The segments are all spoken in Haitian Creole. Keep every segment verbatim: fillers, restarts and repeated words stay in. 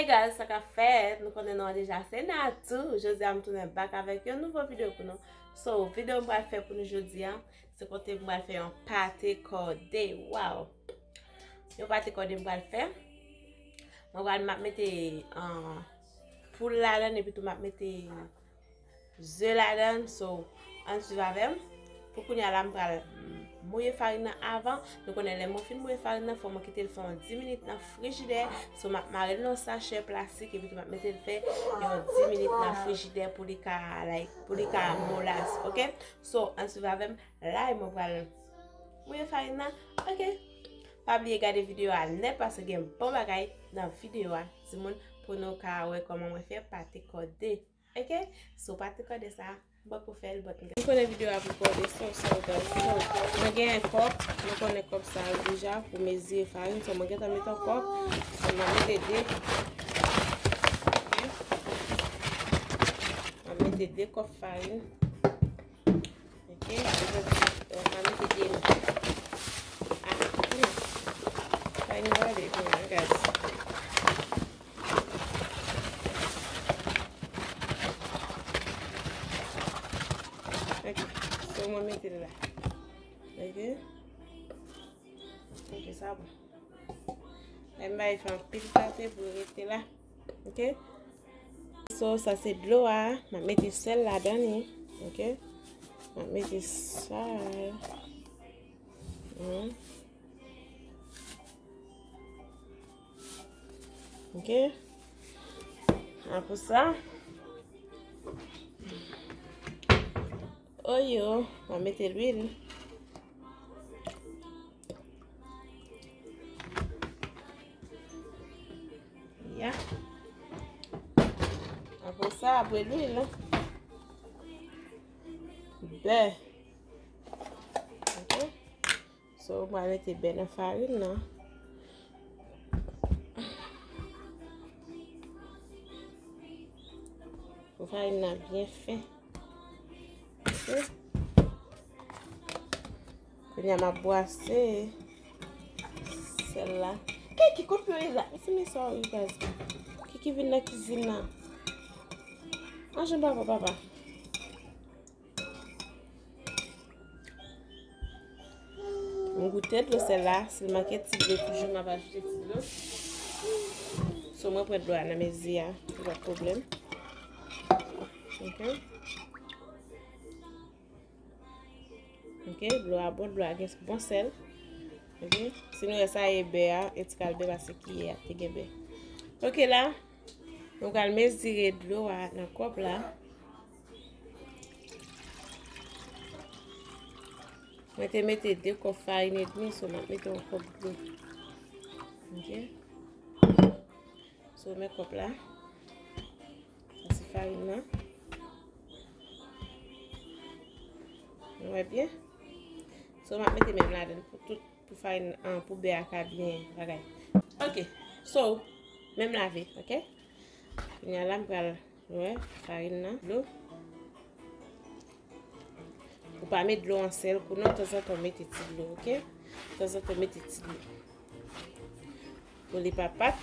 Guys, sa k ap fèt? Nou konnen non an deja, se Natou. Jodi a m tounen back avèk yon nouvo videyo pou nou. So, videyo m pral fè pou nou jodi a, se kote m pral fè yon pate kòde. Waw! Yon pate kòde m pral fè. Mwen pral, m ap mete, ah, poul ladan, epi tou m ap mete ze ladan, so, ann swiv avè m. Pou kounye a la, m pral mouye farin nan avan. Nou konnen lè mwen fin mouye farin nan, fò mwen kite l fè yon dis minit nan frijidè. So, m ap mare l nan yon sachè plastik, epi tou m ap mete l fè yon dis minit nan frijidè pou li ka, like, pou li ka molas, ok? So, ann swiv avè m, la, e mwen pral mouye farin nan, ok? Pa bliye gade videyo a nèt, paske gen bon bagay nan videyo a, timoun, pou nou ka wè kòman mwen fè pate kòde. Ok? So, pate kòde sa, m poko fè l, but m konnen videyo a pou kòde, so, so, guys. So, mwen gen kòp, mwen konnen kòp sa a deja pou mezire farin. So, mwen gentan mete yon kòp. So, mwen mete de. Ok? Mwen mete de kòp farin. Ok? Mwen mete de. Ah, hmm. Farin nan ale, guys. Ok, so mwen mete l la. Ok. Ok, sa bon. Lè m bay fè anpil pate pou l rete la. Ok. So, sa se dlo a. M ap mete sèl ladan li. Ok. M ap mete sèl. Hmm. Ok. Apre sa, oyo, mwen mete lwil. Ya. Apre sa, apre lwil, bè. Ok. So, mwen mete bè nan farin nan. Pou farin nan byen fen. Ok. Kounye a m ap bwase sèl la. Kiki, kot yo ye la? Mesi, mesi, sorry, guys. Kiki vin nan kizin nan. An, jan papa, papa. M goute dlo sèl la, si l manke ti dlo, toujou m ap ajoute ti dlo. So, mwen pran dlo a nan mezi a, pa pwoblèm. Ok. Ok, dlo a bon, dlo a gen bon sèl. Ok, si nou wè sa e bè a, e ti kal bè paske kiyè a te gen bè. Ok, la, nou pral mezire dlo a nan kòp la. Mwen te mete de kòp farin edmi, so m ap mete yon kòp dlo. Ok. So, men kòp la. Sa se farin nan. Nou wè byen? So, m ap mete men m ladan l pou tout, pou farin, ah, pou bè a ka byen bagay. Ok. So, men m lave, ok? Kounye a la, m pral, nou wè, farin nan, dlo. Ou pa met dlo an sèl kou non, tanzantan w mete ti dlo, ok? Tanzantan w mete ti dlo. Pou li pa pat.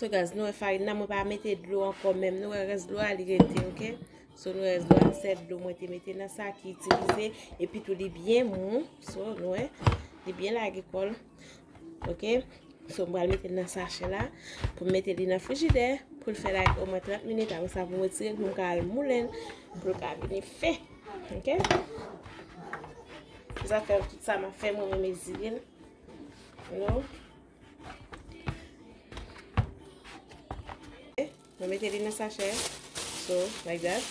So, guys, nou wè farin nan, mwen pa mete dlo ankò menm. Nou wè rès dlo a, li rete, ok? So, nou wè rès dlo a, sèl dlo mwen te mete nan sa ki itilize. Epi tou, li byen mou. So, nou wè, li byen lage kò l. Ok? So, m pral mete l nan sachè la. Pou m mete li nan frijidè. Pou l fè, like, omwen trant minit. Apre sa, pou m retire l, pou m ka al moulen l. Pou l ka vini fen. Ok? Se sa fè tout sa m ap fè, mwen, mwen mezire l. You know? Mwen mete li nan sachè. So, like that.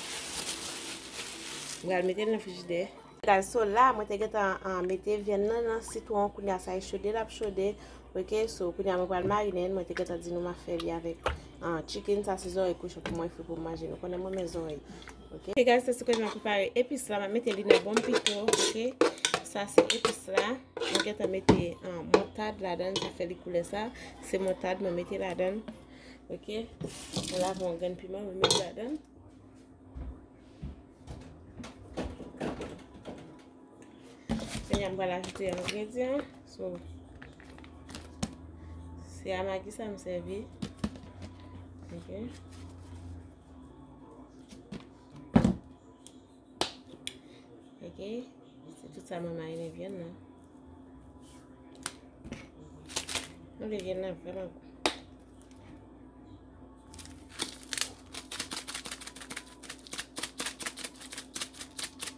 Mwen al mete l nan frijidè. Guys, so la, mwen te gentan, ah, mete vyann nan nan sitwon. Kounye a sa e chode, l ap chode. Ok, so, kounye a mwen pral marinen l. Mwen te gentan di nou m ap fè li avèk, ah, chicken, sa se zòrèy kochon pou mwen fri pou m manje. Nou konnen mwen renmen zòrèy. Ok. Ok, guys, se kounye a m ap prepare epis la. M ap mete li nan bon pito. Ok. Sa se epis la. Mwen gentan mete, ah, moutad ladan l, sa fè li koulè sa. Se moutad mwen mete ladan l. Ok. Mwen lave yon grenn piman, mwen met ladan. Kounye a m pral ajoute engredyan. So, se a Maggi sa m sèvi. Ok. Ok. Se tout sa mwen marine vyann nan. Nou vle vyann nan vrèman gou.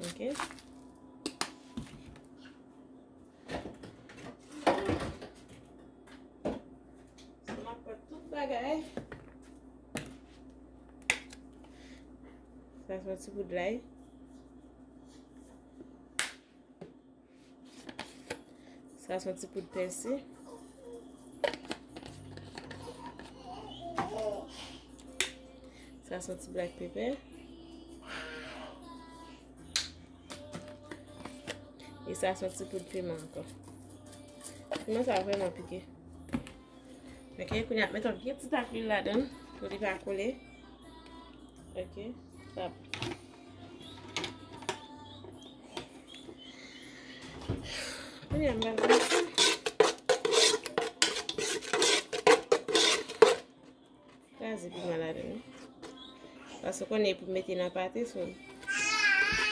Ok. So, m ap pran tout bagay. Sa se yon ti poud lay. Sa se yon ti poud pèsi. Sa se yon ti black pepper. E sa se yon ti poud piman ankò. Piman sa vrèman pike. Ok, kounye a met yon byen ti tak lwil ladan l pou li pa kole. Ok, sa. Kounye a m pral pran sa. Kraze piman ladan wi. Paske w konnen pou mete nan pate, so, w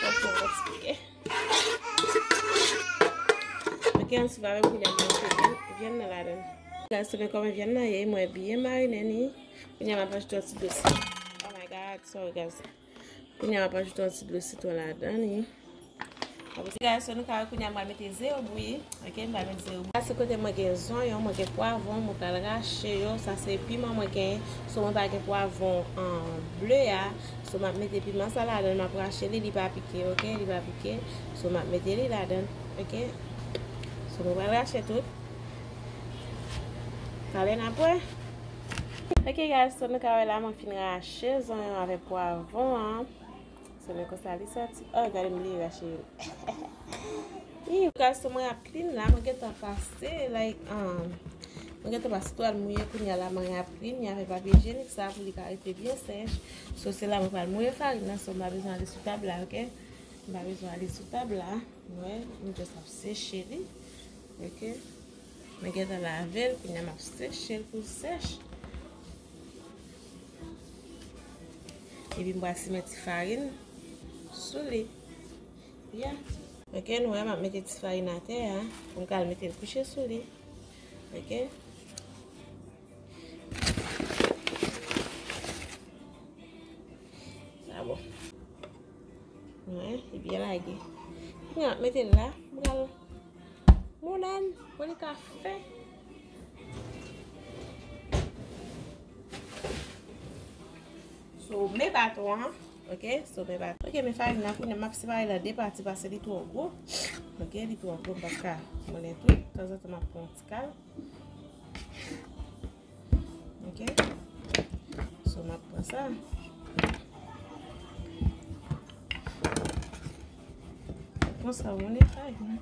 ap pran yon ti pike. Ok, ann swiv avè m kounye a m mete vyann, vyann nan ladan. Guys, se men kòman vyann nan ye, mwen byen marine li. Kounye a m ap ajoute yon ti dlo sitwon. Oh my God, sorry guys. Kounye a m ap ajoute yon ti dlo sitwon ladan li. Apre sa, guys, so nou ka wè kounye a m pral mete ze yo bouyi. Ok, m pral mete ze yo bouyi. Sa se kote mwen gen zonyon, mwen gen pwavwon, mwen pral rache yo. Sa se piman mwen gen. So mwen pa gen pwavwon, um, ble a. So m ap mete piman sa ladan, m ap rache li, li pa pike, ok? Li pa pike. So m ap mete li ladan, ok? So mwen pral rache tout. Talè n ap wè. Ok, guys, so nou ka wè la, mwen fin rache zonyon avèk pwavwon an. Se men konsa li soti. Oh, gade m bliye rache yo. Ih, guys, so mwen ap clean la, mwen gentan pase, like, um, mwen gentan pase twal mouye, kounye a la mwen ap clean, y avè papye ijyenik sa pou li ka rete byen sèch. So, se la mwen pral mouye farin nan, so m pa bezwen ale sou tab la, ok? M pa bezwen ale sou tab la, mwen, m just ap seche li, ok? Mwen gentan lave l, kounye a m ap seche l pou l sèch. Epi m pral simen ti farin sou li. Yeah. Ok, nou wè m ap mete ti farin atè a. Pou m ka al mete l kouche sou li. Ok. Sa bon. Wi, li byen lage. Kounye a, mete l la. M pral moulen l pou li ka fen. So, men baton an. Ok, so, men baton. Ok, men farin nan, kounye a, m ap separe l an de pati paske li twò gwo. Ok, li twò gwo, m p ap ka moulen tout. Tanzantan, m ap pran yon ti kal. Ok. So, m ap pran sa. Konsa, ou moulen farin nan.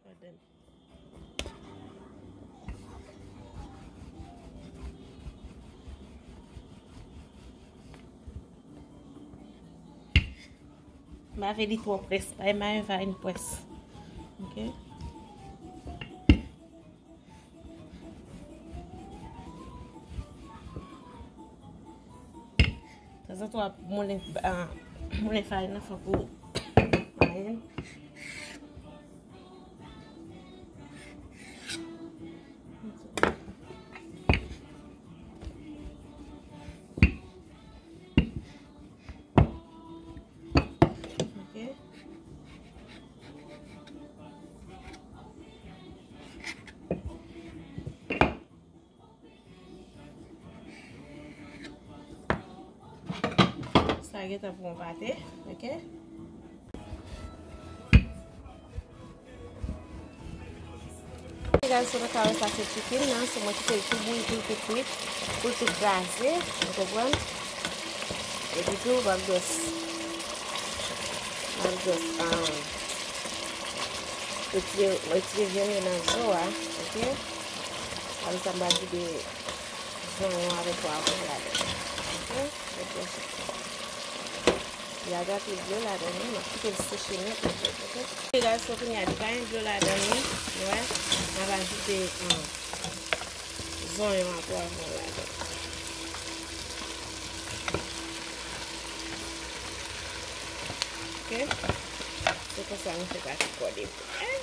Ladan. M pa vle li twò près, pa gen farin près. Ok. Tanzantan w ap moulen, ah, moulen farin nan, fòk ou mayen l. Ok. Sa gentan pran pate, ok? Guys, so nou ka wè sa se chicken nan, so mwen kite l tou bouyi, pou l tou kwit, pou l tou kraze, ou konprann? Epi tou, m ap just, m ap just, um, Retire, retire vyann yo nan zo a, oke? Apre sa, m pral vide zonyon avèk pwavwon ladan. Oke? Ret branche. Li al gen anpil dlo ladan li, m ap kite l seche nèt, an fèt, oke? Oke, guys, so kounye a, li pa gen dlo ladan li, nou wè? M ap ajoute, um, zonyon ak pwavwon ladan. Oke? Se konsa nou fè pati kòde pou mwen.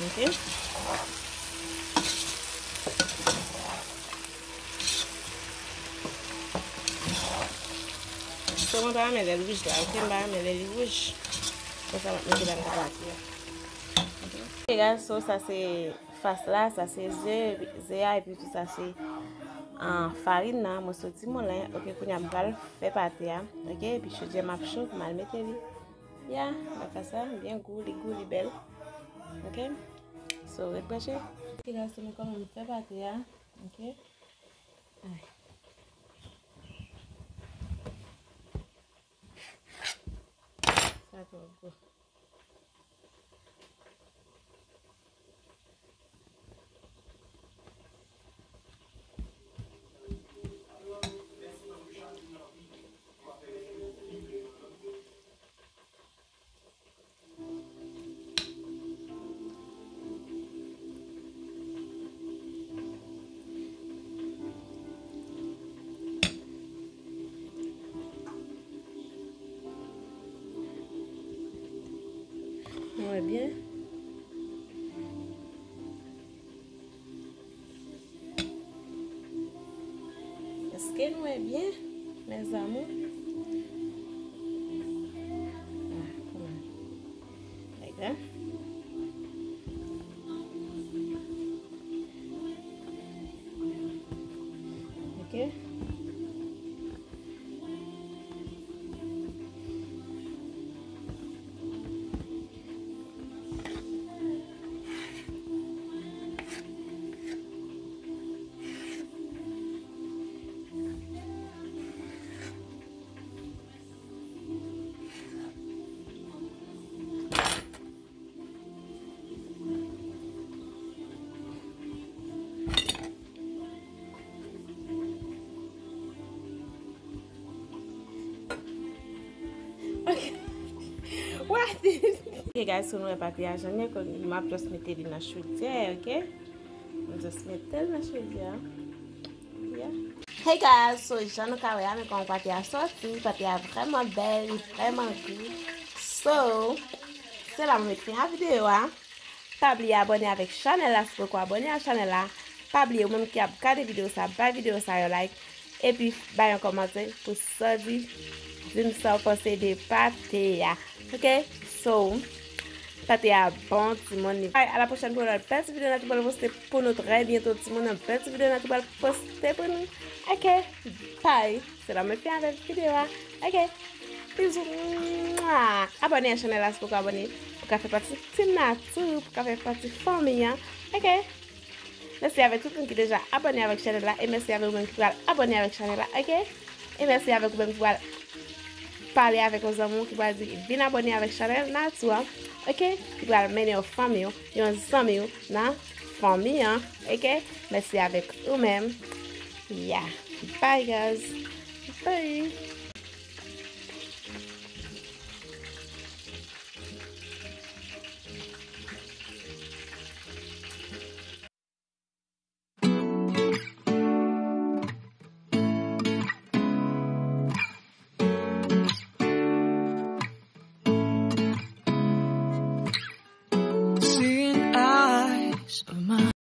Oke? So, mwen pa renmen lè l wouj la, oke? M pa renmen lè li wouj. Konsa, m ap mete ladan pati a. Oke, guys, so sa se fas la, sa se ze, ze a, epi tou sa se, ah, farin nan, mwen soti moulen. Oke, kounye a m pral fè pate a. Oke, epi chodyè m ap cho pou m al mete li. Ya, m ap fè sa, byen gou, li gou, li bèl. Oke? So, ret branche. Oke, guys, so men kòman m fè pate a. Oke? Ay. Sa twò gou. Nou wè byen. Èske nou wè byen, mes amours? Ah, kòman? Like that. Oke. Ok. What? Ok, guys, so nou wè pate a jan l ye, m ap just mete li nan chodyè, ok? M just mete l nan chodyè a. Yeah. Hey guys, so jan nou ka wè a, men kòman pate a sòti, pate a vrèman bèl, li vrèman gou. So, se la mwen met fen a videyo a. Pa bliye abòne avèk chanèl la si w poko abòne a chanèl la. Pa bliye ou menm ki ap gade videyo sa, bay videyo sa yon like. Epi bay yon kòmantè pou sa w di, di m sa w panse de pate a. Ok? So, pate a bon, timoun, li. Ay, a la pwochèn pou yon lòt bèl ti videyo n a tou pral poste pou nou trè byento, timoun, yon bèl ti videyo n a tou pral poste pou nou. Ok? Bye. Se la mwen fin avèk videyo a. Ok? Bizou. Mwa. Abòne a chanèl la si w poko abòne. Pou ka fè pati Team Natou, pou ka fè pati fanmi an. Ok? Mèsi avèk tout moun ki deja abòne avèk chanèl la, e mèsi avèk ou menm ki pral abòne avèk chanèl la, ok? E mèsi avèk ou menm ki pral pale avèk yon zanmi w, ki pral di vin abòne avèk chanèl Natou an, ok? Ki pral mennen yon fanmi w, yon zanmi w nan fanmi an, ok? Mèsi avèk ou menm. Yeah. Bye, guys. Bye.